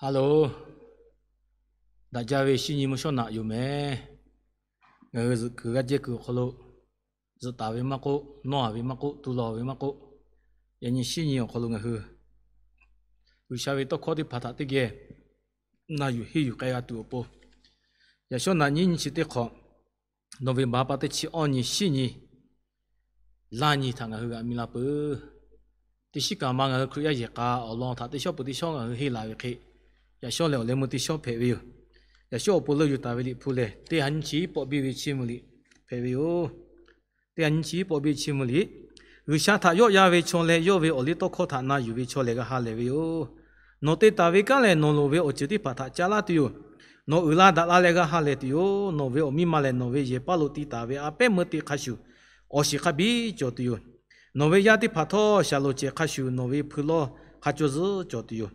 Hello, daꞈ jaˇ ve shinˉ nyi mvuhˇ shawˉ naꞈ yoˬ mehˍ. Ngaˬ hui zuhꞈ kuiˬ g'aˇ jehˇ kuiˬ awˬ hk'aw lo, zuhꞈ taˍ ve maˇ k'oˆ, nawˇ a ve maˇ k'oˆ, tu la ve maˇ k'oˆ, yaꞈ nyi shinˉ nyi awˬ hk'aw lo ngaˬ hui G'uiˬsha ve tawˇ hkawˇ teˇ hpaˍ htaꞈ teˇ geh na yuˬ henˇ yuˬ k'ai g'a tuˬ awˬ pon, yaꞈ shawˉ naꞈ nyiˇ nyi chi teˇ hk'awꞈ, November ha pa teˇ chi awˇ nyi shinˉ nyi laˇ nyi htaꞈ ngaˬ hui g'a mi la peuˬ. Teˇ shiˉ kaꞈ ma ngaˬ hui Hkriꞈ yaˇ yehˬ k'a awˬ lawn htaꞈ teˇ shawˉ peuˬ teˇ shawˉ ngaˬ hui henˇ laˬ ve hk'e, yaꞈ shawˉ lehˬ awˬ leh meuˇ teˇ shawˉ hpehꞈ ve yoˬ. Yaꞈ shawˉ awˬ pon leuˆ yuˬ taˍ ve liꞈ hpu lehˬ, teˇ ha nyiˇ chi pawˆ biˇ ve chiˇ mvuh liꞈ hpehꞈ ve yoˬ. Teˇ ha nyiˇ chi pawˆ biˇ ve chiˇ mvuh liꞈ, G'uiˬsha htaꞈ yawˆ yan ve chaw leh yawˇ ve awˬ liˇ tawˇ hkawˇ htaꞈ na yuˬ ve chaw lehˬ g'a ha lehˬ ve yoˬ. Nawˬ te taˍ ve kanˉ lehˬ, nawˬ loˍ ve awˬ ceuˬ teˇ hpaˍ htaꞈ ca laˇ tuˬ yoˬ. Nawˬ uiˍ la daꞈ la leh g'a ha lehˬ tuˬ yoˬ. Nawˬ ve awˬ miˇ ma lehˬ, nawˬ ve yehˬ paˇ lo ti taˍ ve a pehˉ meuˇ te hk'a shuˍ, awˬ shiˍ hk'a biˇ cawˬ tuˬ yoˬ. Nawˬ ve yaˇ teˇ hpaˍ htawˇ shaˍlonˍ cehˬ hk'a shuˍ, nawˬ ve hpui lawˇ hk'a caw zuhˉ cawˬ tuˬ yoˬ.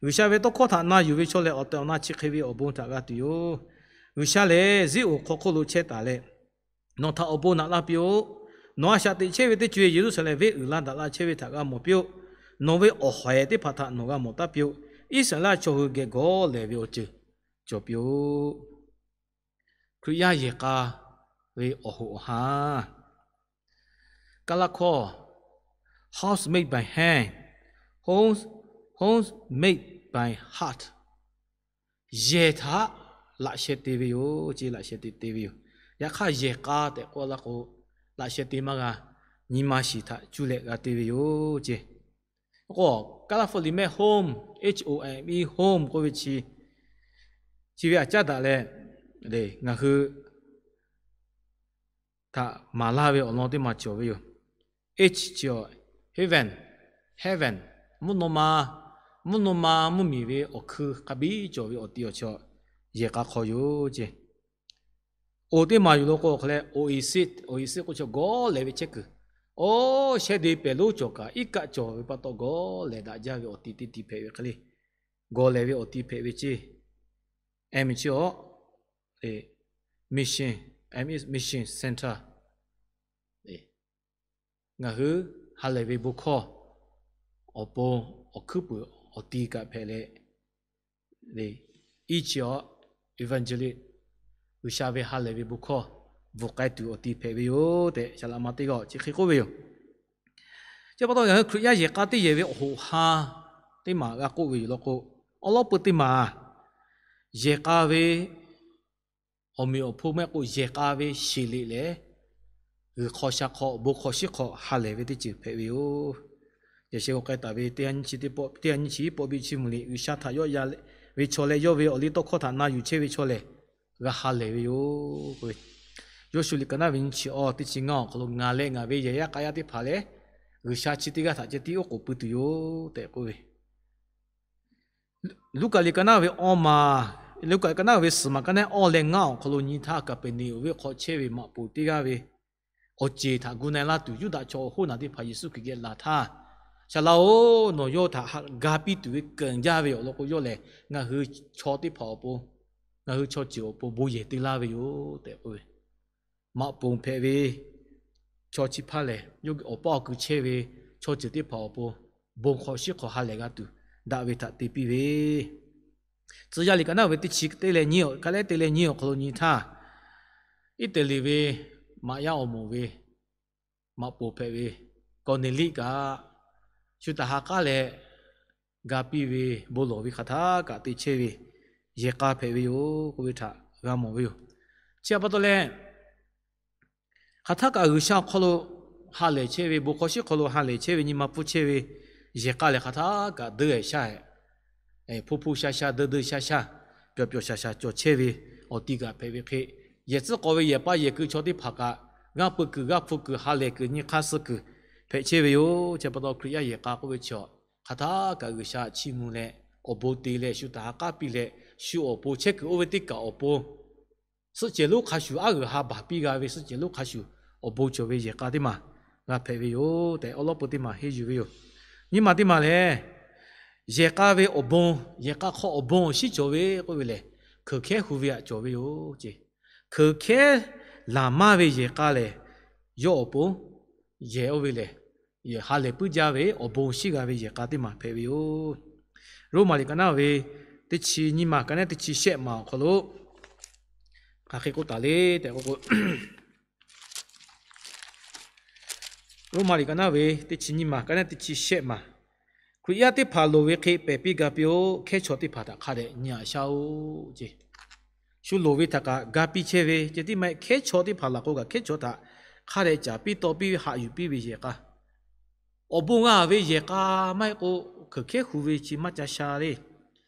G'uiˬsha ve tawˇ hkawˇ htaꞈ na yuˬ ve chaw lehˬ, awˬ tehˬ awˬ na chi hk'e ve awˬ bon htaꞈ g'a tuˬ yoˬ. G'uiˬsha lehˬ, Ziˉonˍ hk'aw hk'oˆ lo chehˇ taˍ leh, nawˬ htaꞈ awˬ bon naꞈ laˇ piˇ-oˆ. Nawˬ a shaꞈ teꞈ chehˇ ve teˇ co-e Yeˍruˆsaˍlehnˍ venˇ uiˍ la daꞈ la chehˇ ve htaꞈ g'a mawˬ piˇ-oˆ. Nawˬ ve awˬ hawehˍ teˇ hpaˍ htaꞈ nawˬ g'a mawˬ taˉ piˇ-oˆ. Iˉsaˍreˍlaˆ chaw hui geh gawˇ lehˬ ve awˬ ceuˬ cawˬ piˇ-oˆ. Hkriꞈ yaˇ yehˬ k'a ve awˬ hoꞈ awˬ ha. Kaˇlaˇ hkawˇ, house made by hand, homes, homes made by heart. Yehˬ htaꞈ laꞈ sheh te ve yoˬ ce, laꞈ sheh te te ve yoˬ. Yaꞈ hk'aˇ, yehˬ k'a tehꞈ k'oˆ laˇ k'o, laꞈ sheh te maˇ g'a, nyi ma shiˍ htaꞈ cuˇ leh g'a te ve yoˬ ce. K'o, Kaˇlaˇ hpu liꞈ mehˆ home, H O M E, home k'oˆ ve chi, chi ve aꞈ caˉ daꞈ leh, ngaˬ hui htaꞈ maˍ laˇ ve awˬ lawn teˇ ma cawˬ ve yoˬ. H chi-a, heaven, heaven, mvuhˇ naw ma, mvuhˇ naw ma mvuhˇmiˬ ve awˬ hkui hk'a biˇ cawˬ ve awˬ ti awˬ chaw yehˬ k'a hk'aw yoˬ ce. O teˇ ma yuˬ lo k'o, awˬ hk'aw leh oasis, oasis k'o, chaw gawˇ lehˬ ve chehˇ kuiˬ. Oˇ shehˇ de pehˬ lonˉ cawˬ kaꞈ, iˉ kaˆ cawˬ ve pa taw gawˇ lehˬ daꞈ jaˇ ve awˬ ti teˇ ti hpehꞈ ve hk'e le. Gawˇ lehˬ ve awˬ ti hpehꞈ ve ce. M chi-a, mission, M is mission center. Ngaˬ hui ha lehˬ ve bon hkawˇ awˬ pon awˬ hkuiˉ puiˍ awˬ ti kaꞈ hpehꞈ leh, iˉ chi-a, evangelist, G'uiˬsha ve ha lehˬ ve bon hkawˇ bvuhꞈ k'ai tuˬ awˬ ti hpehꞈ ve yoˬ tehꞈ, saˍ laꞈ ma teˇ g'aˇ chi hk'e k'oˆ ve yoˬ. Chi pa taw ngaˬ hui Hkriꞈ yaˇ yehˬ k'a teˇ yehˬ ve awˬ hoꞈ ha teˇ maˬ g'a k'oˆ ve yoˬ law k'o, awˉ lawˉ peu teˇ maˬ yehˬ k'a ve awˬ meꞈ awˬ hponˇ maˇ heˆ k'o, yehˬ k'a ve sheˍ liꞈ lehˬ, g'uiˬ hk'aw sha hk'aw bon hk'aw shiˉ hk'aw ha lehˬ ve teˇ ceuˬ hpehꞈ ve yoˬ. Yaꞈ sheh g'a k'ai taˍ ve teˇ ha nyiˇ chi pawˆ biˇ chiˇ mvuh liꞈ, G'uiˬsha htaꞈ yawˆ yan ve chaw leh yawˇ ve awˬ liˇ tawˇ hkawˇ htaꞈ na yuˬ chehˇ ve chaw lehˬ, g'a ha lehˬ ve yoˬ. Yawˇshuˆ liꞈ ka naˉ ve nyiˇ chi awˇ teˇ chi ngaˇ awˬ hk'aw lo, ngaˬ leh ngaˬ ve yehˬ yaˇ k'a yaˇ teˇ hpaˍ lehˬ, G'uiˬsha chi teˇ g'aˇ htaꞈ ceh tiˉ oˉ k'oˍ pui tuˬ yoˬ tehꞈ k'oˆ ve Luˉkaꞈ liꞈ ka naˉ ve awˇ ma, Luˉkaꞈ ka naˉ ve suhˍ maˬ ka naˉ awˇ leh ngaˇ awˬ hk'aw lo nyi htaˇ, Kaˍpeˍneˍonˍ venˇ hk'aw chehˇ ve maꞈ poˍ teˇ g'aˇ ve awˬ ceˬ htaꞈ gu na-e laˇ tuˬ, Yuˇdaꞈ chaw awˬ hoˉ naˬ teˇ hpaˍ Yeˍsuˆ Hkriꞈ geh laˬ htaˇ, Saˍ laꞈ-oˬ, nawˬ yawˇ htaꞈ haꞈ ga piˇ tuˬ ve keunˍ jaˇ ve awˬ lawn k'o, yawˇ lehˬ ngaˬ hui chaw teˇ hpaˍ awˬ pon, ngaˬ hui chaw ceuˬ awˬ pon bon yehˬ te laˇ ve yoˬ tehꞈ k'oˆ ve, maꞈ poˍ hpehꞈ ve chaw chi hpaˇ lehˬ, yawˇ awˬ paˇ awˬ kui chehˇ ve chaw ceuˬ teˇ hpaˍ awˬ pon bon hk'aw shiˉ hk'aw ha lehˬ g'a tuˬ daꞈ ve htaꞈ te piˇ ve, Tcuh yaˇ liꞈ ka naˉ ve teˇ chi teˇ leh nyiˇ awˬ, ka lehˉ teˇ leh nyiˇ awˬ hk'aw lo nyi htaˇ, Iˉtaˍliˍ ve maꞈ yaˇ awˬ moˍ ve maꞈ poˍ hpehꞈ ve Kawˍneˍliˆ kaꞈ, shu htaꞈ ha k'aˉ leh ga piˇ ve bon lawˬ ve hk'aˬ htaˇ kaꞈ te chehˇ ve yehˬ k'a hpehꞈ ve yoˬ k'oˆ ve htaꞈ g'a mawˬ ve yoˬ. Chi pa taw leh, hk'aˬ htaˇ kaꞈ G'uiˬsha awˬ hk'aw lo ha lehˬ chehˇ ve, bon hk'aw shiˉ hk'aw lo ha lehˬ chehˇ ve, nyi ma pfuhˇ chehˇ ve yehˬ k'a lehˬ, hk'aˬ htaˇ kaꞈ deu-e shaˇ-e, hpu hpu sha sha, deu deu sha sha, pyawˬ pyawˬ shaˍ shaˍ cawˬ chehˇ ve awˬ ti kaꞈ hpehꞈ ve hk'e, yehˬ tcuhˉ k'aw ve yehˬ paˇ yehˬ keu chaw teˇ hpaˍ kaꞈ, g'aˇ peu kuiˬ g'aˇ hpu kuiˬ ha lehˬ kuiˬ nyi hk'aˇ suh kuiˬ hpehꞈ chehˇ ve yoˬ. Chi pa taw Hkriꞈ yaˇ yehˬ k'a k'oˆ ve chi, hk'aˬ htaˇ kaꞈ G'uiˬsha chiˇ mvuh leh awˬ bon te leh shu htaꞈ ha k'aˉ piˇ leh, shu awˬ pon chehˇ kuiˬ oˇ ve teˇ kaꞈ awˬ pon suhˆ cehˬ lonˉ hk'a shuˍ, aˉ g'uiˬ ha baˬ piˇ g'a ve suhˆ cehˬ lonˉ hk'a shuˍ awˬ bon cawˬ ve yehˬ k'a teˇ maˬ g'a hpehꞈ ve yoˬ tehꞈ, awˉ lawˉ peu teˇ maˬ henˇ yuˬ ve yoˬ. Nyi ma teˇ maˬ lehˬ, yehˬ k'a ve awˬ bon, yehˬ k'a hk'aw awˬ bon awˬ shinˉ cawˬ ve k'oˆ ve lehˬ, hkeuˍ hkehˉ hu ve htaꞈ cawˬ ve yoˬ ce. Hkeuˍ hkehˉ laˬ maˇ ve yehˬ k'a lehˬ, yawˇ awˬ pon yehˬ oˇ ve lehˬ, ha lehˬ puiˉ jaˇ ve awˬ bon shinˉ g'a ve yehˬ k'a teˇ maˬ hpehꞈ ve yoˬ. Roˉmaꞈ liꞈ ka naˉ ve teˇ chi nyiˇ maˬ ka naˉ teˇ chi shehˆ maˬ awˬ hk'aw lo hk'aˬ hk'e k'oˆ taˍ le tehꞈ k'o k'o, Roˉmaꞈ liꞈ ka naˉ ve teˇ chi nyiˇ maˬ ka naˉ teˇ chi shehˆ maˬ, Hkriꞈ yaˇ teˇ hpaˍ loˍ ve hk'e pehˬ piˇ ga piˇ-oˆ. Hkehˉ chaw teˇ hpaˍ htaꞈ hk'a dehꞈ nyi aꞈ shaˉ-oˆ ce. Shu loˍ ve htaꞈ kaꞈ ga piˇ chehˇ ve ceh tiˉ maˇ heˆ, hkehˉ chaw teˇ hpaˍ laˬ k'o kaꞈ hkehˉ chaw htaꞈ hk'a dehꞈ caˍ piˇ taw piˇ ve haꞈ yuˬ piˇ ve yehˬ k'a, awˬ bon g'a ve yehˬ k'a maˇ heˆ k'o, hkeuˬ hkehˉ hu ve chi maˇ ca sha le.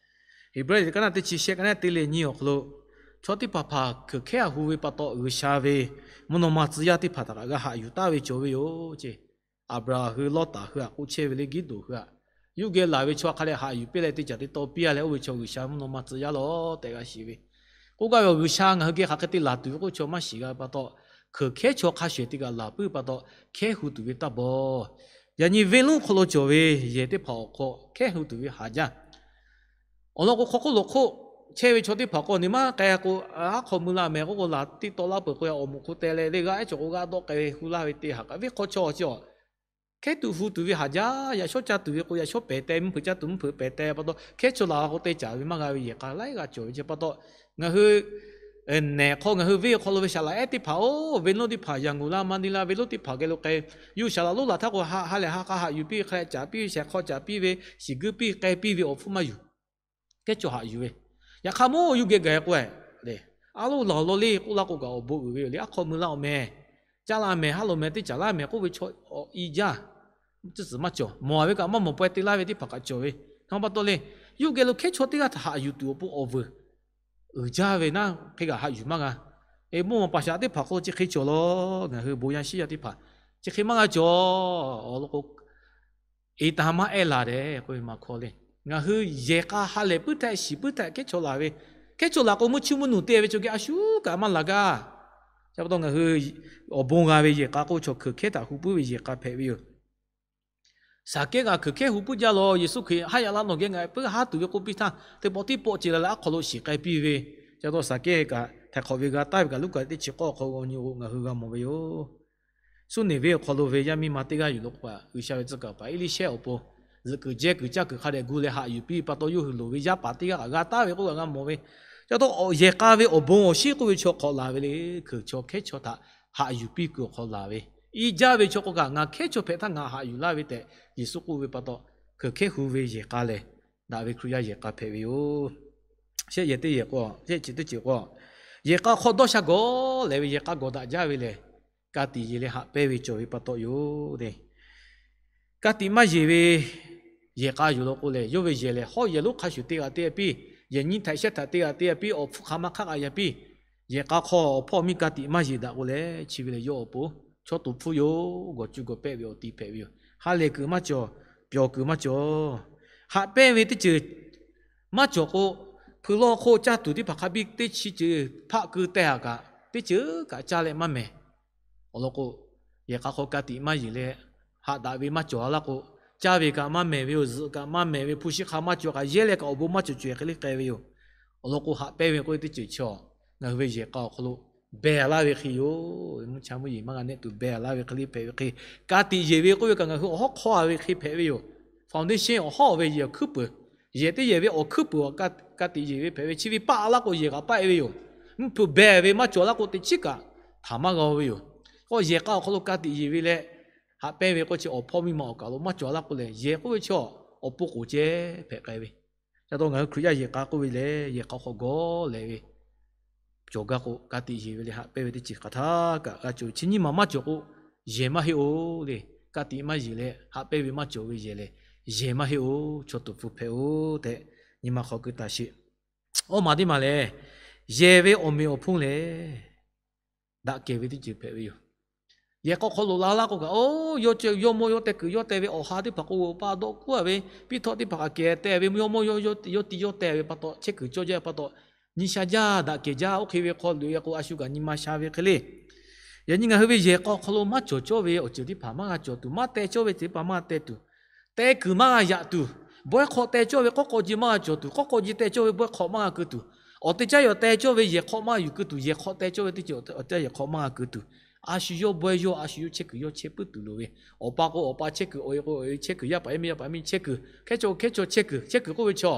Heˍbrehˇ liꞈ ka naˉ teˇ chi shehˆ ka naˉ te leh nyi awˬ hk'aw lo, chaw teˇ hpaˍ hpaˍ hkeuˬ hkehˉ a hu ve pa taw, G'uiˬsha ve mvuhˇ naw ma tcuh yaˇ teˇ hpaˍ htaꞈ kaꞈ g'a haꞈ yuˬ taˍ ve cawˬ ve yoˬ ce. Aˍbraˍhanˍ hui, Lawˇtaˍ hui htaꞈ k'oˆ chehˇ ve le, Giˇdoˍ hui htaꞈ, yawˇ geh laˬ ve chaw hk'a dehꞈ haꞈ yuˬ piˇ leh te caˍ te taw piˇ-a leh oˇ ve chaw G'uiˬsha mvuhˇ naw ma tcuh yaˇ lawˬ tehꞈ g'a shiˍ ve. K'oˆ gaˇ ve, G'uiˬsha ngaˬ hui geh hk'aˬ hk'e te laˬ tuˬ ve k'oˆ chaw maˇ shiˍ g'a ve pa taw, hkeuˬ hkehˉ chaw hk'a shuˍ te kaꞈ laˬ puiˉ pa taw, hkehˉ hu tuˬ ve taˇ bawˬ. Yaꞈ nyi venˇ lonˉ hk'aw lo cawˬ ve yehˬ teˇ hpaˍ awˬ hk'aw hkehˉ hu tuˬ ve haˍ jaˇ. Awˬ lawn k'o, hk'aw hk'oˆ lo hk'oˆ chehˇ ve chaw teˇ hpaˍ k'o, ni maˇ k'ai k'o, aˉ hk'aw mui la mehˍ k'oˆ k'o, laˬ teˇ taw laˇ peuˬ k'o, awˬ moˍ hk'o teh leh le g'a ehˉ cawˬ k'o g'a dawˆ k'ai ve hu laˇ ve te haˍ kaꞈ, venˇ hk'aw chaw chi awˬ hkehˉ tuˬ hu tuˬ ve haˍ jaˇ. Yaꞈ shawˉ caˇ tuˬ ve k'o, yaꞈ shawˉ pehˍ teh, mvuhˇ hpeuꞈ caˇ tuˬ mvuhˇ hpeuꞈ pehˍ teh pa taw, hkehˉ chaw laˬ k'o te caˍ ve maˇ g'a ve yehˬ k'a laiˉ g'a cawˬ ve chi pa taw, ngaˬ hui nehˬ hk'aw ngaˬ hui venˇ awˬ hk'aw lo ve saˍ laꞈ ehˉ teˇ hpaˍ-oˬ, venˇ lonˉ teˇ hpaˍ, Yanˇ g'uˬ laˇ, Manˇ diˇ laˇ, venˇ lonˉ teˇ hpaˍ geh lo k'ai, yawˇ saˍ laꞈ lonˉ laˬ htaˇ k'o, ha ha lehˬ ha k'a haꞈ yuˬ piˇ, hk'a leh caˍ piˇ ve, shehˍ hk'aw caˍ piˇ ve, shiˍ guiˇ piˇ, k'ai piˇ ve awˬ hpfuhˇ maˇ yuˬ. Hkehˉ chaw haꞈ yuˬ ve, yaꞈ hk'aˇ mawˇ yawˇ geh gaˬ k'o, le, aˉ loˉ laˬ law le k'oˆ laˇ k'o kaꞈ awˬ bon uiˍ ve yoˬ le. Aˉ hk'aw mui laˇ awˬ meh, caˇ la mehˍ, ha loꞈ mehˍ teˇ caˍ laˇ mehˍ k'oˆ ve chaw awˬ i jaˇ, tcuhˉ tcuhˍ maˇ cawˬ. Mawˬ ve kaꞈ maˇ mawˬ pawehˇ te laˇ ve teˇ hpaˍ kaꞈ cawˬ ve. Hk'e pa taw le, yawˇ geh lo hkehˉ chaw teˇ g'aˇ htaꞈ haꞈ yuˬ tuˬ awˬ pon awˬ vuiˬ uiˍ jaˇ ve naˉ, hk'e kaꞈ haꞈ yuˬ maˇ g'a. E, mvuhˇ maw paˍ shaˍ teˇ hpaˍ k'o chi hk'e cawˬ law, ngaˬ hui bon yaˇ shiˉ yaˇ teˇ hpaˍ chi hk'e maˇ g'a cawˬ. Awˬ lawn k'o, eˍ taˍ maˇ ehˉ laˬ dehꞈ k'oˆ ve maˇ hkawˇ le. Ngaˬ hui yehˬ k'a ha lehˬ puiˉ htaꞈ, shiˍ puiˉ htaꞈ hkehˉ chaw laˬ ve, hkehˉ chaw laˬ k'o mvuhˇ chiˇ mvuhˇ nuˬ te ve chaw geh a shu kaꞈ maˇ laˬ gaˇ. Chi pa taw ngaˬ hui awˬ bon g'a ve yehˬ k'a k'oˆ ve chaw hkeuˬ hkehˉ htaꞈ hu puiˉ ve yehˬ k'a hpehꞈ ve yoˬ. Saˍkehˇ kaꞈ hkeuˬ hkehˉ hu puiˉ jaˇ law. Yeˍsuˆ Hkriꞈ haˉ yaꞈ laˇ nawˬ geh ngaˬ puiˉ haˉ tuˬ ve k'oˆ piˇ htaˇ, teˇ pawˆ tiˉ pawˆ ce la leh aˉ hk'aw lo shiˍ k'ai piˇ ve. Chi pa taw Saˍkehˇ kaꞈ htaiˍ hk'awꞈ ve g'a taˍ ve kaꞈ, Luˉkaꞈ teˇ chi k'awˇ awˬ hk'aw lo awˬ nyi-o ngaˬ hui g'a mawˬ ve yoˬ. Suˉniˍveˇ awˬ hk'aw lo ve yaˇ miˇ ma teˇ g'aˇ yuˬ lo k'o, G'uiˬsha ve tcuh kaˍ paˍ Eˇliˇshehˇ awˬ pon zuhꞈ kuiˬ jehˇ kuiˬ caˇ kuiˬ hk'a dehꞈ gu leh haꞈ yuˬ piˇ pa taw, yawˇ hui loˍ ve yaˇ paˍ teˇ g'aˇ kaꞈ g'a taˍ ve k'oˆ kaꞈ g'a mawˬ ve. Chi pa taw yehˬ k'a ve awˬ bon awˬ shinˉ k'oˆ ve chaw hk'awꞈ laˬ ve le, hkeuˬ chaw hkehˉ chaw htaꞈ haꞈ yuˬ piˇ kuiˬ awˬ hk'aw laˬ ve. I jaˇ ve chaw k'o kaꞈ, ngaˬ hkehˉ chaw hpehꞈ htaˇ ngaˬ haꞈ yuˬ laˇ ve tehꞈ Yeˍsuˆ k'oˆ ve pa taw, hkeuˬ hkehˉ hu ve yehˬ k'a lehˬ, daꞈ ve Hkriꞈ yaˇ yehˬ k'a hpehꞈ ve yoˬ. Shehˆ yehˬ teˇ yehˬ k'o, shehˆ chi teˇ ceuˬ k'o, yehˬ k'a hk'aw dawˇ sha gawˬ leh ve yehˬ k'a gawˬ daꞈ jaˇ ve lehˬ, ka tiꞈ yeˬ leh haꞈ pehnˇ ve cawˬ ve pa taw yoˬ le. Ka tiꞈ maˇ yeˬ ve yehˬ k'a yoˬ law k'o lehˬ, yawˇ ve yehˬ lehˬ hawˉ yehˬ lonˉ hk'a shuˍ teˇ g'aˇ teˇ g'aˇ piˇ, yehˬ nyiˇ htaꞈ shehˉ htaꞈ teˇ g'aˇ teˇ g'aˇ piˇ, awˬ hpfuhˇ hk'a maˇ hk'aˉ k'a yaˇ piˇ. Yehˬ k'a hk'aw awˬ hpawˇ miˇ ka tiꞈ maˇ yeˬ daꞈ k'o lehˬ, chi ve lehˬ yawˇ awˬ pon chaw toꞈ hpfuhˇ yoˬ, gawˬ cuˇ gawˬ pehˆ ve awˬ ti hpehꞈ ve yoˬ. Ha lehˬ kuiˬ maˇ cawˬ, pyawˬ kuiˬ maˇ cawˬ. Haꞈ pehnˇ ve teˇ ceuˬ maˇ cawˬ k'o, hpui lawˇ hk'oˆ caˇ tuˬ teˇ hpaˍ hk'a biˇ teˇ chi ceuˬ hpaˆ keu teh-a kaꞈ, teˇ ceuˬ kaꞈ caˇ leh maˇ mehˬ. Awˬ lawn k'o, yehˬ k'a hk'aw ka tiꞈ maˇ yeˬ leh haꞈ daꞈ ve maˇ cawˬ-a laˇ k'o, caˇ ve kaꞈ maˇ mehˬ ve yoˬ, zuhꞈ kaꞈ maˇ mehˬ ve, hpu shi hk'a maˇ cawˬ kaꞈ yehˇ leh kaꞈ awˬ bon maˇ cawˬ cawˬ-e hk'e le k'ai ve yoˬ. Awˬ lawn k'o, haꞈ pehnˇ ve k'oˆ ve teˇ ceuˬ chi ngaˬ hui ve yehˬ k'a awˬ hk'aw lo behˬ laˇ ve hk'e yoˬ. Mvuhˇ cha mvuhˇ yeˬ maˇ g'a nehˆ tuˬ behˬ laˇ ve hk'e le hpehꞈ ve hk'e, ka tiꞈ yeˬ ve k'oˆ ve kaꞈ ngaˬ hui awˬ hawˉ hk'awˇ-a ve hk'e hpehꞈ ve yoˬ. Foundation awˬ hawˉ ve yehˬ awˬ hkuiˉ peuˬ, yehˬ teˇ yehˬ ve awˬ hkuiˉ peuˬ ka tiꞈ yeˬ ve hpehꞈ ve. Chi ve paˆ laˇ k'o yehˬ kaꞈ paˆ-e ve yoˬ. Mvuhˇ hpeuꞈ behˬ ve maˇ cawˬ laˇ k'o teꞈ chiˉ kaꞈ htaꞈ maˇ g'a-o ve yoˬ. K'o yehˬ k'a awˬ hk'aw lo ka tiꞈ yeˬ ve leh haꞈ pehnˇ ve k'oˆ chi awˬ hpawˇ miˇ ma awˬ kaˬ lo maˇ cawˬ-a laˇ k'o lehˬ, yehˬ k'oˆ ve chi awˬ pon k'oˍ ceh hpehꞈ k'ai ve. Ca taw ngaˬ hui Hkriꞈ yaˇ yehˬ k'a k'oˆ ve lehˬ, yehˬ k'a hk'aw gawˬ leh ve cawˬ gaˇ k'o, ka tiꞈ yeˬ ve leh haꞈ pehnˇ ve teˇ ceuˬ hk'aˬ htaˇ kaꞈ g'a cawˬ ve. Chi nyiˇ maˬ maˇ cawˬ k'o, yehˬ maˇ heˆ-oˬ le. Ka tiꞈ maˇ yeˬ leh haꞈ pehnˇ ve maˇ cawˬ ve yehˬ lehˬ, yehˬ maˇ heˆ-oˬ, chaw tuˍ hpfuh hpehꞈ-oˬ tehꞈ nyi ma hk'aw keu taˍ sheˍ. Awˇ maˬ teˇ maˬ lehˬ, yehˬ ve awˬ meꞈ awˬ hponˇ lehˬ, daꞈ kehˬ ve teˇ ceuˬ hpehꞈ ve yoˬ. Yehˬ k'a hk'aw lo la laˇ k'o kaꞈ, oˇ, yawˇ mawˇ yawˇ teh kuiˬ yawˇ teh ve awˬ ha teˇ hpaˍ k'o, pa dawˆ kuˉ-a ve, piˇ htawˆ teˇ hpaˍ kaꞈ kehˬ teh ve, yawˇ mawˇ yawˇ yawˇ ti yawˇ teh ve pa taw, chehˇ kuiˬ cawˇ jaˇ pa taw, nyi sha jaˇ, daꞈ kehˬ jaˇ. Oˇ hk'e ve hk'aw loꞈ-e k'o, a shu kaꞈ nyi ma sha ve hk'e le. Yaꞈ nyi ngaˬ hui ve yehˬ k'a awˬ hk'aw lo maˇ cawˬ cawˇ ve awˬ ceuˬ teˇ hpaˍ maˇ g'a cawˬ tuˬ, maˇ teh cawˇ ve teˇ hpaˍ maˇ teh tuˬ, teh kuiˬ maˇ g'a yaꞈ tuˬ, bawehˇ hk'aw teh cawˇ ve k'awˇ k'aw ji maˇ g'a cawˬ tuˬ, k'awˇ k'aw ji teh cawˇ ve bawehˇ hk'aw maˇ g'a keu tuˬ, awˬ teˇ caˉ yaw teh cawˇ ve yehˬ hk'aw maˇ g'a yuˬ keu tuˬ, yehˬ hk'aw teh cawˇ ve teˇ ceuˬ awˬ caˉ yehˬ hk'aw maˇ g'a keu tuˬ, a shu yawˇ bawehˇ yawˇ, a shu yawˇ chehˇ kuiˬ yawˇ chehˇ puiˉ tuˬ loˍ ve, awˬ pa k'o awˬ pa chehˇ kuiˬ, awˬ e k'o awˬ e chehˇ kuiˬ, yaˇ paˍ yaˇ miˇ yaˇ paˍ miˇ chehˇ kuiˬ, hkehˉ chaw hkehˉ chaw chehˇ kuiˬ, chehˇ kuiˬ k'oˆ ve chaw,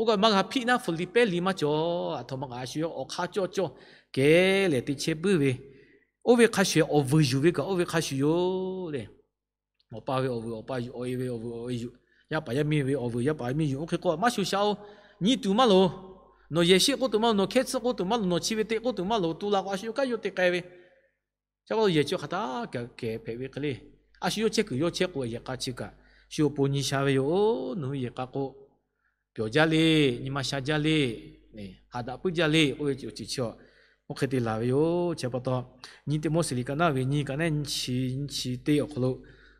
K'oˆ kaꞈ maˇ g'a hpiˆ naˉ, Hpeuꞈ liˍ pehˇ liˍ maˇ cawˬ. Aˬ htoꞈ ma kaꞈ a shu yawˇ awˬ hk'aˇ cawˇ cawˇ kehˬ lehˬ te chehˇ puiˉ ve, oˇ ve hk'a shuˍ awˬ vuiˬ yuˬ ve kaꞈ oˇ ve hk'a shuˍ yoˬ le. Awˬ pa ve awˬ vuiˬ awˬ pa yuˬ, awˬ e ve awˬ vuiˬ awˬ e yuˬ, yaˇ paˍ yaˇ miˇ ve awˬ vuiˬ yaˇ paˍ yaˇ miˇ yuˬ. Oˇ hk'e k'o maˇ shuˍ shaꞈ-oˬ. Nyi tuˬ maˇ loˍ. Nawˬ yehˬ sheˆ k'oˆ tuˬ maˇ loˍ, nawˬ hkehˇ tsuhˇ k'oˆ tuˬ maˇ loˍ, nawˬ chi ve te k'oˆ tuˬ maˇ loˍ. Tu la k'o a shu yawˇ kaꞈ yawˇ te k'ai ve. Chi pa taw yehˬ chi hk'aˬ htaˇ kaꞈ kehˬ hpehꞈ ve hk'e le. A shu yawˇ chehˇ kuiˬ yawˇ chehˇ k'o yehˬ k'a chi kaꞈ shu awˬ pon nyi sha ve yoˬ. Nawˬ hui yehˬ k'a k'o, pyawˬ jaˇ le, nyi ma sha jaˇ le, haꞈ daꞈ puiˉ jaˇ le k'oˆ ve awˬ ceuˬ chi, oˇ hk'e te laˬ ve yoˬ. Chi pa taw, nyi Tiˆmoˉseˍ liꞈ ka naˉ ve nyi ka naˉ nyi chi nyi chi teˇ awˬ hk'aw lo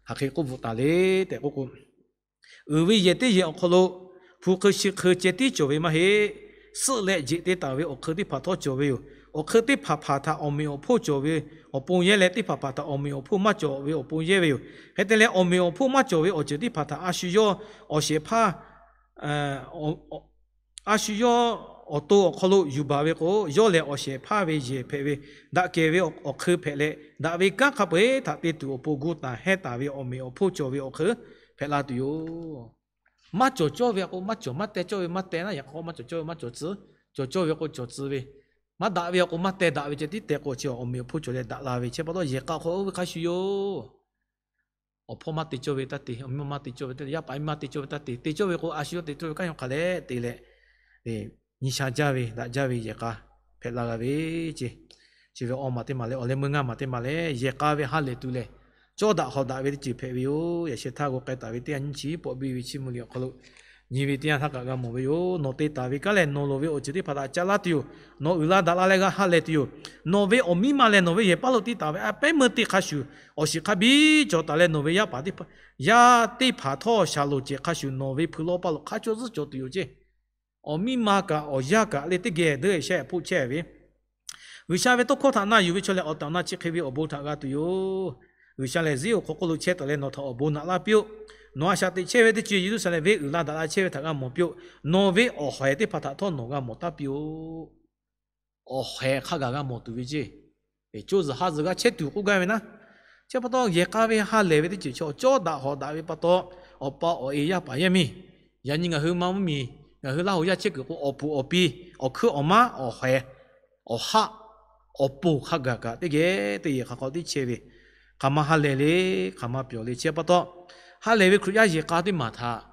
hk'aˬ hk'e k'oˆ bvuhꞈ taˍ le tehꞈ k'oˆ k'o, uiˍ ve yehˬ teˇ yehˬ awˬ hk'aw lo hpu hk'eun shi hk'eun ceh tiˉ cawˬ ve maˇ heˆ. Suhˆ leh jeꞈ te taˍ ve awˬ hk'eun teˇ hpaˍ htawˇ cawˬ ve yoˬ. Awˬ hk'eun teˇ hpaˍ hpaˍ htaꞈ awˬ meꞈ awˬ hponˇ cawˬ ve awˬ pon yehˇ leh, teˇ hpaˍ hpaˍ htaꞈ awˬ meꞈ awˬ hponˇ maˇ cawˬ ve awˬ pon yehˇ ve yoˬ. Hk'e te leh, awˬ meꞈ awˬ hponˇ maˇ cawˬ ve awˬ ceuˬ teˇ hpaˍ htaꞈ a shu yawˇ awˬ shehˍ hpaˇ a shu yawˇ awˬ to awˬ hk'aw lo yuˬ baˬ ve k'o, yawˇ lehˬ awˬ shehˍ hpaˇ ve yehˬ hpehꞈ ve, daꞈ kehˬ ve awˬ hk'eun hpehꞈ leh, daꞈ ve kanˉ hk'a peu-eˬ htaꞈ te tuˬ awˬ pon gu taˍ hehnˇ taˍ ve awˬ meꞈ awˬ hponˇ cawˬ ve awˬ hk'eun hpehꞈ la tuˬ yoˬ. Maˇ cawˬ cawˇ ve a k'o maˇ cawˬ, maˇ teh cawˇ ve maˇ teh naˉ, yaꞈ hk'aˇ maˇ cawˬ cawˇ ve maˇ cawˬ tcuh, cawˬ cawˇ ve k'o cawˬ tcuh ve, maˇ daꞈ ve a k'o maˇ teh daꞈ ve ceh tiˉ teh k'o chi awˬ meꞈ awˬ hponˇ cawˬ leh daꞈ la ve. Chi pa taw yehˬ k'a hk'aw oˇ ve hk'a shuˍ yoˬ. Awˬ hpawˇ maˇ te cawˇ ve taˇ te, awˬ miˇ ma maˇ te cawˇ ve taˇ te, yaˇ paˍ yaˇ miˇ maˇ te cawˇ ve taˇ te. Te cawˇ ve k'o a shu yawˇ te cawˇ ve kanˉ yaw hk'aˬ leh te leh, nyi sha jaˇ ve daꞈ jaˇ ve yehˬ k'a hpehꞈ la g'a ve ce. Chi ve awˬ maˬ teˇ maˬ leh awˬ leh meuˇ ngaˇ maˬ teˇ maˬ leh yehˬ k'a ve ha lehˬ tuˬ lehˬ, cawˇ daꞈ hawˍ daꞈ ve teˇ ceuˬ hpehꞈ ve yoˬ. Yaꞈ sheh htaˇ g'aw k'ai taˍ ve teˇ yanˇ nyiˇ chi pawˆ biˇ ve chiˇ mvuh liꞈ awˬ hk'aw lo nyi ve teˇ yanˇ htaˇ kaꞈ g'a mawˬ ve yoˬ. Nawˬ te taˍ ve kanˉ lehˬ nawˬ loˍ ve awˬ ceuˬ teˇ hpaˍ htaꞈ ca laˇ tuˬ yoˬ. Nawˬ uiˍ la daꞈ la leh g'a ha lehˬ tuˬ yoˬ. Nawˬ ve awˬ miˇ ma lehˬ nawˬ ve yehˬ paˇ lo te taˍ ve a pehˉ meuˇ teˇ hk'a shuˍ, awˬ shiˍ hk'a biˇ cawˬ taˍ leh nawˬ ve yaˇ paˍ teˇ hpaˍ, yaˇ teˇ hpaˍ htawˇ shaˍ loˍ cehˬ hk'a shuˍ nawˬ ve hpui lawˇ paˇ lo hk'a cawˇ zuhˉ cawˬ tuˬ yoˬ ce. Awˬ miˇ ma kaꞈ awˬ yaˇ kaꞈ leh teˇ geh deuˇ shehˆ hpoˆ chehˇ ve, G'uiˬsha ve tawˇ hkawˇ htaꞈ na yuˬ ve chaw lehˬ awˬ tehˬ awˬ na chi hk'e ve awˬ bon htaꞈ g'a tuˬ yoˬ. G'uiˬsha lehˬ zeˉ awˬ hk'aw k'oˆ lo chehˇ taˍ leh nawˬ htaꞈ awˬ bon naꞈ laˇ piˇ-oˆ. Nawˬ a shaꞈ teꞈ chehˇ ve teˇ ceuˬ Yeˍruˆsaˍlehnˍ venˇ uiˍ la daꞈ la chehˇ ve htaꞈ g'a mawˬ piˇ-oˆ. Nawˬ ve awˬ haiˬ teˇ hpaˍ htaꞈ htawˇ nawˬ g'a mawˬ taˉ piˇ-oˆ. Awˬ haiˬ hk'a gaˬ g'a mawˬ tuˬ ve ce. Coˇ zuhˬ ha zuhˬ g'a chehˇ tuˬ k'oˆ gaˇ ve naˉ. Chi pa taw yehˬ k'a ve ha lehˬ ve teˇ ceuˬ chaw cawˇ daꞈ hawˍ daꞈ ve pa taw, awˬ pa awˬ e yaˇ paˍ yaˇ miˇ, yaꞈ nyi ngaˬ hui maˇ mvuhˇmiˬ, ngaˬ hui Laˇ huˍ yaˇ chehˇ kuiˬ k'o awˬ puˍ awˬ pi, awˬ hkuiˉ awˬ maˉ, awˬ haiˬ, awˬ haˆ, awˬ ponˬ hk'a gaˬ kaꞈ teˇ geh teˇ yehˬ hk'a k'awꞈ tiˉ chehˇ ve, hk'aˬ ma ha lehˬ le, hk'aˬ ma pyawˬ le. Chi pa taw, ha lehˬ ve Hkriꞈ yaˇ yehˬ k'a teˇ maˬ htaꞈ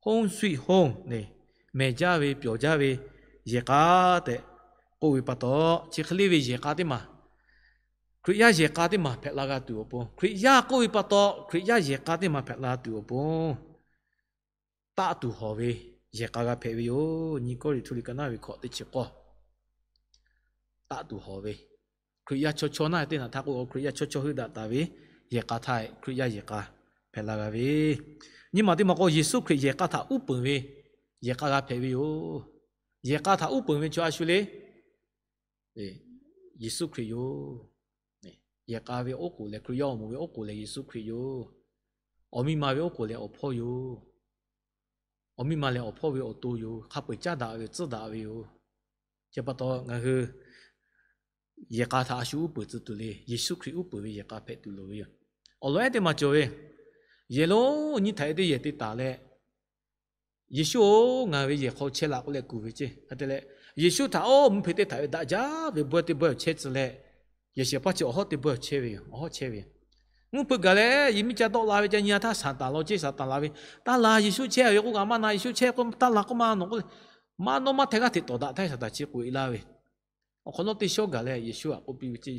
home sweet home, mehˬ jaˇ ve pyawˬ jaˇ ve yehˬ k'a tehꞈ k'oˆ ve pa taw, chi hk'e le ve yehˬ k'a teˇ maˬ, Hkriꞈ yaˇ yehˬ k'a teˇ maˬ hpehꞈ la g'a tuˬ awˬ pon, Hkriꞈ yaˇ k'oˆ ve pa taw Hkriꞈ yaˇ yehˬ k'a teˇ maˬ hpehꞈ la tuˬ awˬ pon, taˆ tuˬ hawˍ ve yehˬ k'a g'a hpehꞈ ve yoˬ. Nyi Kawˇrenˍhtuˆ liꞈ ka naˉ ve hkawꞈ teˇ chi k'awˇ, taˆ tuˬ hawˍ ve, Hkriꞈ yaˇ chaw chaw naˇ teˇ naꞈ htaˇ k'o Hkriꞈ yaˇ chaw chaw heuˆ daꞈ taˍ ve yehˬ k'a htaˇ Hkriꞈ yaˇ yehˬ k'a hpehꞈ la g'a ve, nyi maˬ teˇ maˬ k'o Yeˍsuˆ Hkriꞈ yehˬ k'a htaꞈ uˉ peunˍ ve yehˬ k'a g'a hpehꞈ ve yoˬ. Yehˬ k'a htaꞈ uˉ peunˍ ve chaw a shu le, Yeˍsuˆ Hkriꞈ yoˬ. Yehˬ k'a ve oˉ k'oˍ lehˬ, Hkriꞈ yaˇ awˬ moˍ ve oˉ k'oˍ lehˬ Yeˍsuˆ Hkriꞈ yoˬ. Awˬ miˇ ma ve oˉ k'oˍ lehˬ awˬ hpawˇ yoˬ. Awˬ miˇ ma lehˬ awˬ hpawˇ ve awˬ to yoˬ. Hk'a peu-eˬ caˉ daꞈ ve yoˬ, tcuhˉ daꞈ ve yoˬ. Chi pa taw ngaˬ hui yehˬ k'a htaꞈ a shu uˉ peunˍ tcuh tuˬ le. Yeˍsuˆ Hkriꞈ uˉ peunˍ ve yehˬ k'a hpehꞈ tuˬ loˍ ve yoˬ. Awˬ lawn ehˉ teˇ maˬ cawˬ ve, yehˬ lonˉ nyiˇ htaꞈ e teˇ yehˬ te taˍ leh, Yeˍsuˆ-oˬ, ngaˬ ve yehˬ hk'aw chehˇ laꞈ k'oˆ leh kuˬ ve ce. Hk'e te leh, Yeˍsuˆ htaꞈ oˇ mvuhˇ hpe teˇ htaꞈ ve daꞈ jaˇ ve bawehˇ teˇ bawehˇ awˬ chehˇ tcuh leh, yehˬ shehˍ hpaˇ chi awˬ hawˉ teˇ bawehˇ awˬ chehˇ ve yoˬ. Awˬ hawˉ chehˇ ve, mvuhˇ hpeuꞈ gaˬ leh yehˬ miˉ ca tawˆ la ve ca nyi-a htaˇ Saˍtanˍ law ceˇ, Saˍtanˍ la ve, Taˇ laˬ, Yeˍsuˆ chehˇ ve k'oˆ kaꞈ maˇ na, Yeˍsuˆ chehˇ k'oˆ taˇ laˬ k'oˆ maˇ nawˬ k'oˆ leh, maˇ nawˉ maˇ hteh g'aˇ hteꞈ tawˍ daꞈ htaˇ Saˍtanˍ chi k'oꞈ-e laˇ ve, awˬ hk'awꞈ nawˉ teˇ shawˉ gaˬ leh Yeˍsuˆ htaꞈ k'oˆ piˇ ve ce,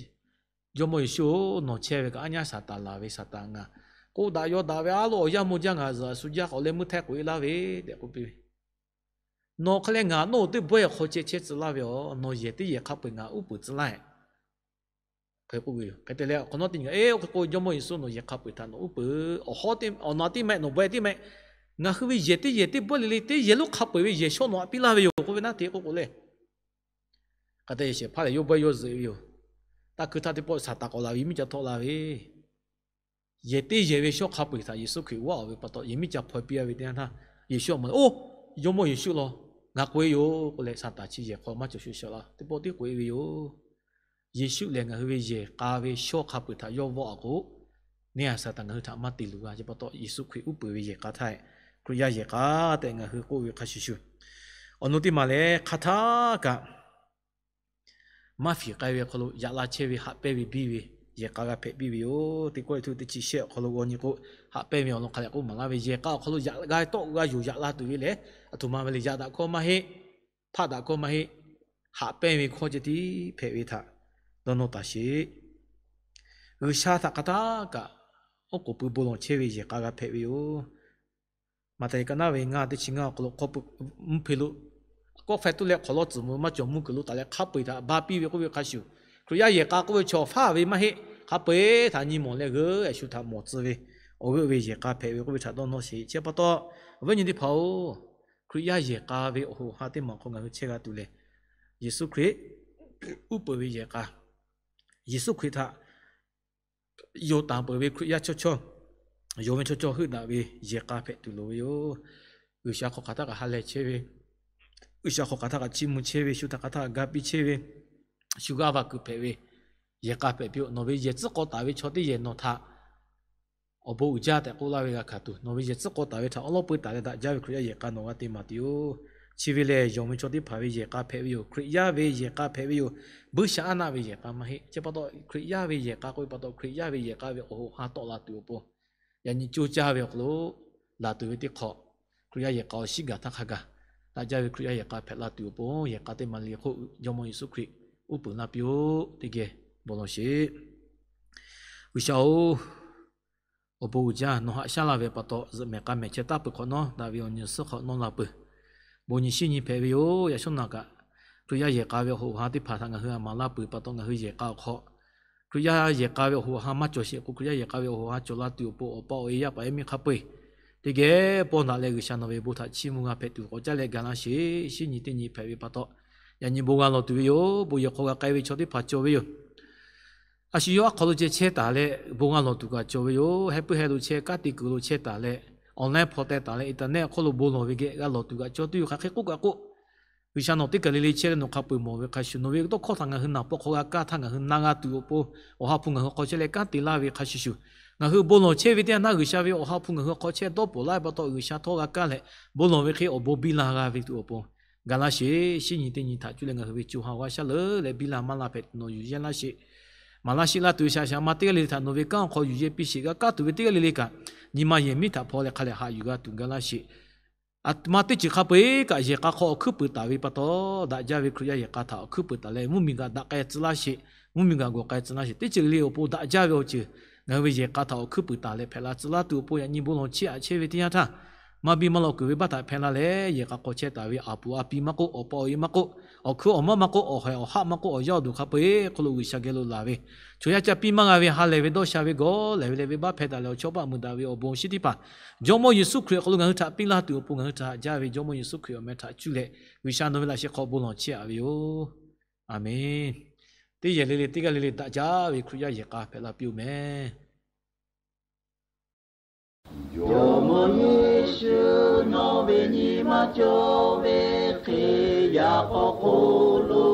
Jawˇmawˇ Yeˍsuˆ-oˬ, nawˬ chehˇ ve kaꞈ aˉ nyaˇ Saˍtanˍ laˬ ve, Saˍtanˍ ngaˬ k'oˆ daꞈ yaw daꞈ ve a loˉ awˬ yanˇ mawˇ jaˇ ngaˬ zuhꞈ a shu jaˇ k'awꞈ leh meuˇ htehˇ k'oꞈ-e laˇ ve tehꞈ k'oˆ piˇ ve, Nawˬ hk'e leh ngaˬ nawˉ-oˬ teˇ bawehˇ awˬ hk'aw ceh chehˇ tcuh laˇ ve yoˬ. Nawˬ yehˬ teˇ yehˬ hk'a peu-eˬ ngaˬ uˉ peunˍ tcuh laˇ-ehˍ. Hk'e k'oˆ ve yoˬ. Hk'e te leh awˬ hk'awꞈ nawˉ teˇ nyi-a, Eˬ, oˇ hk'e k'o Jawˇmawˇ Yeˍsuˆ nawˬ yehˬ hk'a peu-eˬ htaꞈ nawˬ uˉ peunˍ, awˬ hawˉ teˇ, awˬ na teˇ mehˆ nawˬ bawehˇ teˇ mehˆ, ngaˬ hui ve yehˬ teˇ yehˬ teˇ bawehˇ le le teˇ yehˬ lonˉ hk'a peu-eˬ ve yehˬ shawˉ nawˬ htaꞈ piˇ laˇ ve yoˬ k'oˆ ve naˉ te k'oˆ k'o le. Hk'e te yehˬ shehˍ hpaˇ lehˬ yawˇ bawehˇ yawˇ zuhꞈ ve yoˬ. Taˇ hkui htaˇ teˇ pawˆ Saˍtanˍ k'awꞈ laˬ ve yehˬ miˉ ca htawˆ la ve, yehˬ teˇ yehˬ ve shawˉ hk'a peu-eˬ htaꞈ Yeˍsuˆ Hkriꞈ g'aˇ-oˬ ve pa taw yehˬ miˉ ca hpaw piˇ-a ve teˇ yanˇ htaˇ, Yeˍsuˆ a ma leh, Oˇ, Jawˇmawˇ Yeˍsuˆ law, ngaˬ k'oꞈ-e yoˬ k'oˆ leh Saˍtanˍ chi yehˬ hk'aw maˇ cawˬ shuˍ shaˍ la teˇ pawˆ tiˉ k'oꞈ-e ve yoˬ. Yeˍsuˆ lehˬ ngaˬ hui ve yehˬ k'a ve shawˉ hk'a peu-eˬ htaꞈ yawˇ vawˆ-a k'o, neˇ haiˬ Saˍtanˍ ngaˬ hui htaꞈ maˇ te luˬ g'a. Chi pa taw Yeˍsuˆ Hkriꞈ uˉ peunˍ ve yehˬ k'a htaˇ, Hkriꞈ yaˇ yehˬ k'a tehꞈ ngaˬ hui k'oˆ ve hk'a shuˍ shuˍ, Awˬ nu teˇ maˬ lehˬ, hk'aˬ htaˇ kaꞈ maˇ fiˍ k'ai ve awˬ hk'aw lo yaꞈ la chehˇ ve, haꞈ pehnˇ ve biˇ ve, yehˬ k'a g'a hpehꞈ biˇ ve yoˬ. Teˇ kawˆ e htuˇ teˇ chi shehˆ awˬ hk'aw lo g'aw nyi k'o, haꞈ pehnˇ ve awˬ lawn hk'a leh k'oˆ maˍ laˇ ve, yehˬ k'a awˬ hk'aw lo yaꞈ g'a tawˆ g'a yoˬ yaꞈ la tuˬ ve lehˬ, aˬ htoꞈ ma ve le, yaꞈ daꞈ hkawˇ maˇ heˆ, hpaˆ daꞈ hkawˇ maˇ heˆ, haꞈ pehnˇ ve hkawˇ ceh tiˉ hpehꞈ ve htaꞈ dawˇ nawˇ taˍ sheˍ. G'uiˬsha htaꞈ hk'aˬ htaˇ kaꞈ oˉ k'oˍ pui bon lawˬ chehˇ ve yehˬ k'a g'a hpehꞈ ve yoˬ. Maꞈhtehˍ ka naˉ ve ngaˇ teˇ chi ngaˇ awˬ hk'aw lo hk'aw pui mvuhˇ hpe lo kawˆ hpeh tuˉ leh hk'awˍ lawˇ tcuhˍ mvuh maˇ cawˬ mvuhˇ kuiˬ lo taˍ leh hk'a peu-eˬ htaꞈ ba piˇ ve k'oˆ ve hk'a shuˍ, Hkriꞈ yaˇ yehˬ k'a k'oˆ ve chaw faˇ ve maˇ heˆ. Hk'a peu-eˬ htaꞈ nyi mawˬ leh g'euˆ a shu htaꞈ mawˬ tcuh ve awˬ g'euˆ ve yehˬ k'a hpehꞈ ve k'oˆ ve htaꞈ dawˇ nawˇ sheˍ. Chi pa taw, awˬ viˉ nyi teˇ hpaˍ-oˬ, Hkriꞈ yaˇ yehˬ k'a ve awˬ hoꞈ awˬ ha teˇ maˬ hk'aw ngaˬ hui chehˇ g'a tuˬ lehˬ, Yeˍsuˆ Hkriꞈ uˉ peunˍ ve yehˬ k'a, Yeˍsuˆ Hkriꞈ htaꞈ yonˍ taˍ peuˬ ve Hkriꞈ yaˇ chaw chaw, yonˍ ve chaw chaw heuˆ daꞈ ve yehˬ k'a hpehꞈ tuˬ loˍ ve yoˬ. G'uiˬsha hk'aw hk'aˬ htaˇ kaꞈ ha lehˬ chehˇ ve, G'uiˬsha hk'aw hk'aˬ htaˇ kaꞈ chiˇ mvuh chehˇ ve, shu htaꞈ hk'aˬ htaˇ kaꞈ ga piˇ chehˇ ve, shu g'aˇ va kuiˬ hpehꞈ ve yehˬ k'a hpehꞈ piˇ-oˆ. Nawˬ ve yehˬ tcuhˉ k'aw taˍ ve chaw teˇ yehˬ nawˬ htaꞈ awˬ bon uiˍ jaˇ tehꞈ k'oˆ laˇ ve g'a hkanˍ tuˬ, nawˬ ve yehˬ tcuhˉ k'aw taˍ ve htaꞈ awˉ lawˉ peu taˍ leh daꞈ jaˇ ve Hkriꞈ yaˇ yehˬ k'a nawˬ g'a te maˍ tuˬ yoˬ. Chi ve lehˬ, yonˍ ve chaw teˇ hpaˍ ve yehˬ k'a hpehꞈ ve yoˬ. Hkriꞈ yaˇ ve yehˬ k'a hpehꞈ ve yoˬ. Buiˇshaˆaˉnaˆ ve yehˬ k'a maˇ heˆ. Chi pa taw, Hkriꞈ yaˇ ve yehˬ k'a k'oˆ ve pa taw, Hkriꞈ yaˇ ve yehˬ k'a ve awˬ hoꞈ ha tawˆ la tuˬ awˬ pon, yaꞈ nyi coˇ caˇ ve awˬ hk'aw lo laˬ tuˬ ve teˇ hk'awꞈ, Hkriꞈ yaˇ yehˬ k'a awˬ shiˉ gaˬ htaˇ hk'a gaˬ, daꞈ jaˇ ve Hkriꞈ yaˇ yehˬ k'a hpehꞈ la tuˬ awˬ pon, yehˬ k'a teˇ maˬ le hk'oˆ Jawˇmawˇ Yeˍsuˆ Hkriꞈ uˉ peunˍ laˇ piˇ-oˆ. Teˇ geh bon lawˬ sheˍ. G'uiˬsha-oˬ, awˬ bon uiˍ jaˇ nawˬ haꞈ shaˉ laˇ ve pa taw, zuhꞈ mehˍ k'a mehˍ chehˇ taˍ peuˬ hk'awꞈ nawˉ daꞈ ve awˬ nyi suhˉ hk'awꞈ nawˉ la peuˬ. Bon nyi shinˉ nyi hpehꞈ ve yoˬ. Yaꞈ shawˉ naꞈ kaꞈ, Hkriꞈ yaˇ yehˬ k'a ve awˬ hoꞈ awˬ ha teˇ hpaˍ htaꞈ ngaˬ hui a maˍ laˇ peuˬ pa taw, ngaˬ hui yehˬ k'a awˬ hk'aw, Hkriꞈ yaˇ yehˬ k'a ve awˬ hoꞈ awˬ ha maˇ cawˬ sheˍ k'o, Hkriꞈ yaˇ yehˬ k'a ve awˬ hoꞈ awˬ ha cawˬ la tuˬ awˬ pon, awˬ pa awˬ e yaˇ paˍ yaˇ miˇ hk'a peu-eˬ teˇ geh pawˇ daꞈ leh, G'uiˬsha nawˬ ve bon htaꞈ chiˇ mvuh g'a hpehꞈ tuˬ k'awꞈ caˉ leh ga laˇ sheˍ. Shinˉ nyi teˇ nyi hpehꞈ ve pa taw, yaꞈ nyi bon g'a lawˬ tuˬ ve yoˬ. Bon yehˬ hk'aw g'a k'ai ve chaw teˇ hpaˍ cawˬ ve yoˬ. A shu yawˇ aˉ hk'aw lo ceh chehˇ taˍ leh bon g'a lawˬ tuˬ kaꞈ cawˬ ve yoˬ. Heh puiˉ heh lo chehˇ, kanˉ te kuiˬ lo chehˇ taˍ leh, online hpaw teh taˍ leh, internet hk'oˆ lo bon lawˬ ve geh g'a lawˬ tuˬ kaꞈ cawˬ tuˬ yoˬ. Hk'aˬ hk'e k'oˆ kaꞈ k'oˆ, G'uiˬsha nawˬ teˇ kaˬ le le chehˇ leh nawˬ hk'a peu-eˬ mawˬ ve hk'a shuˍ, nawˬ ve tawˇ hkawˇ htaꞈ ngaˬ hui naˬ paw hk'aw g'a kaˇ htaˇ ngaˬ hui na g'a tuˬ awˬ pon, Awˬ ha hpu ngaˬ hui hk'aw chehˇ leh kanˉ te laˇ ve hk'a shuˍ shuˍ, ngaˬ hui bon lawˬ chehˇ ve teˇ yanˇ naˉ G'uiˬsha ve Awˬ ha hpu ngaˬ hui hk'aw chehˇ dawˇ pawˍ laˇ ve pa taw, G'uiˬsha htawˇ g'a kaˇ leh bon lawˬ ve hk'e awˬ bon biˇ la g'a ve tuˬ awˬ pon, ga laˇ sheˍ. Shinˉ nyi teˇ nyi htaꞈ cuˇ leh ngaˬ hui ve co ha awˬ g'aˇ shaˉ leuˉ leh biˇ la maˇ la hpehꞈ tuˬ nawˬ yuˬ yehˇ laˇ sheˍ. Maˍ laˇ sheˆ laˇ tuˬ ve shaˍ shaˍ ma teˇ g'aˇ le le htaꞈ nawˬ ve kanˉ awˬ hk'aw yuˬ yehˇ piˇ sheˍ. G'a kaˇ tuˬ ve teˇ g'aˇ le le kaꞈ, nyi ma yehˬ miˉ htaꞈ hpaw leh hk'a lehˬ haꞈ yuˬ g'a tuˬ ga laˇ sheˍ. A htoꞈ ma teˇ ceuˬ hk'a peu-eˬ kaꞈ yehˬ k'a hk'aw awˬ hkuiˉ puiˍ taˍ ve pa taw, daꞈ jaˇ ve Hkriꞈ yaˇ yehˬ k'a htaꞈ awˬ hkuiˉ puiˍ taˍ leh, mvuhˇmiˬ gaˬ daꞈ k'ai tcuh laˇ sheˍ. Mvuhˇmiˬ gaˬ gawˬ k'ai tcuh laˇ sheˍ. Teˇ ceuˬ le awˬ pon daꞈ jaˇ ve awˬ ceuˬ ngaˬ hui ve yehˬ k'a htaꞈ awˬ hkuiˉ puiˍ taˍ leh hpehꞈ la tcuh laˇ tuˬ awˬ pon, yaꞈ nyi bon lawˬ chiˇ aꞈ chehˇ ve teˇ yanˇ htaˇ, maˇ biˇ maˇ lawˬ kuiˬ ve baˆ htaꞈ hpehˇ laˇ leh, yehˬ k'a hk'aw chehˇ taˍ ve a puˍ a pi maˇ k'oˆ, awˬ pa awˬ e maˇ k'oˆ, awˬ hkuiˉ awˬ mawˇ maˇ k'oˆ, awˬ haiˬ awˬ haˆ maˇ k'oˆ, awˬ yaˇ awˬ duˬ hk'a peu-eˬ hk'aw lo G'uiˬsha geh lo laˬ ve, chaw yaˇ ca piˇ maˇ g'a ve ha lehˬ ve dawˇ sha ve gawˇ lehˬ ve leh venˇbaˆ hpehˇ taˍ leh awˬ chawˇ paˆ muiˬ daꞈ ve awˬ bon shinˉ teˇ hpaˍ, Jawˇmawˇ Yeˍsuˆ Hkriꞈ awˬ hk'aw lo ngaˬ hui htaꞈ piˇ laˇ tuˬ awˬ pon, ngaˬ hui htaꞈ haꞈ jaˇ ve Jawˇmawˇ Yeˍsuˆ Hkriꞈ awˬ meh htaꞈ cuˇ leh G'uiˬsha nawˬ ve laꞈ sheh hk'aw bon lawˬ chehˇ aꞈ ve yoˬ. Aˬmenˍ. Teˇ yehˬ le le teˇ g'aˇ le le daꞈ jaˇ ve Hkriꞈ yaˇ yehˬ k'a hpehꞈ la piˇ-oˬ meh. Jawˇmawˇ Yeˍsuˆ, nawˬ ve nyi ma cawˬ ve hk'e, yaꞈ k'aw hk'oˆ lo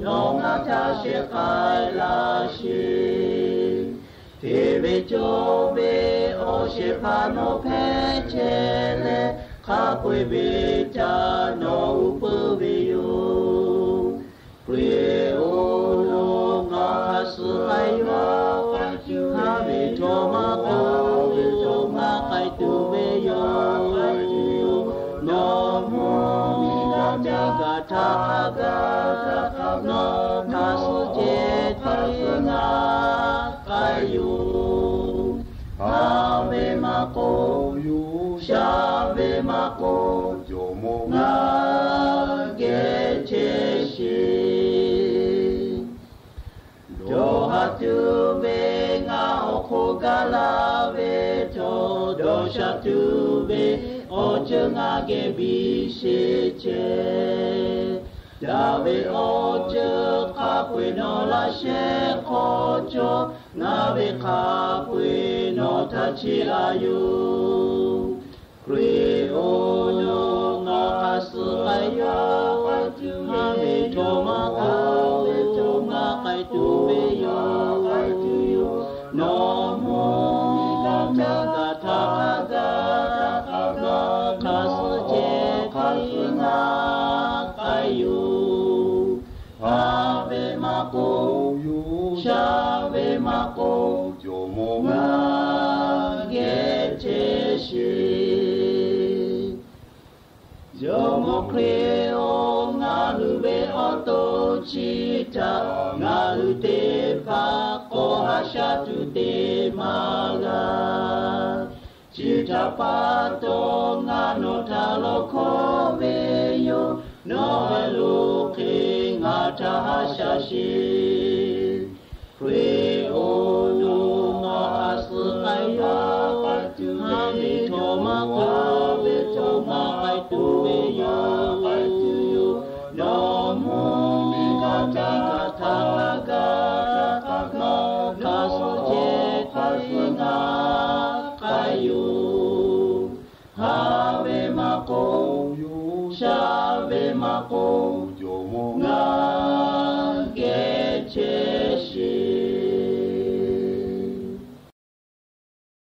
nawˬ ngaˬ htaꞈ shehˍ k'ai laˇ sheˍ. Hteˇ ve cawˬ ve awˬ shehˍ hpaˇ nawˬ hpehꞈ chehˇ leh, hk'a peu-eˬ ve htaꞈ nawˬ uˉ peunˍ ve yoˬ. Hkriꞈ-oˬ, nawˬ hk'a suh k'ai yawˇ k'ai tuˬ, ngaˬ ve chaw maˇ k'ai ve chaw maˇ k'ai tuˬ ve yawˇ k'ai tuˬ yoˬ. Nawˬ mvuhˇmiˬ g'a caˇ gaˬ htaˇ hk'a gaˬ, nawˬ hk'a suh ceh hk'a suh ngaˬ k'ai yoˬ. Haꞈ ve maˇ k'oˆ, shaˍ ve maˇ k'oˆ, Jawˇmawˇ ngaˬ geh chehˇ sheˍ. Dawˇ haˍ tuˬ ve ngaˬ awˬ hk'oˆ gaˬ la ve htawˇ, dawˇ sha tuˬ ve awˬ ceuˬ ngaˬ geh biˇ sheˍ ceh. Daꞈ ve awˬ ceuˬ hk'a peu-eˬ nawˬ laꞈ sheh hk'aw cawˬ, ngaˬ ve hk'a peu-eˬ nawˬ htaꞈ chiˇ aꞈ yoˬ. Hkriꞈ-oˬ, nawˬ hk'a suh k'ai yawˇ k'ai tuˬ, ngaˬ ve chaw maˇ k'ai ve chaw maˇ k'ai tuˬ ve yawˇ k'ai tuˬ yoˬ. Nawˬ mvuhˇmiˬ g'a caˇ gaˬ htaˇ hk'a gaˬ, nawˬ hk'a suh ceh hk'a suh ngaˬ sheˍ. Jawˇmawˇ Hkriꞈ-oˬ, ngaˬ hui ve awˬ to chi htaꞈ ngaˬ hui teˇ hpaˍ k'awꞈ haꞈ shaˉ tuˬ te maˇ g'a. Chi htaꞈ pa taw, ngaˬ nawˬ htaꞈ lawˬ hkawˇ ve yoˬ. Nawˬ ve lo hk'e ngaˬ htaꞈ haꞈ shaˉ sheˍ. Hkriꞈ-oˬ, nawˬ maˇ suh k'ai yaˇ pa tuˬ ve, htawˇ maˇ k'ai ve, htawˇ maˇ k'ai tuˬ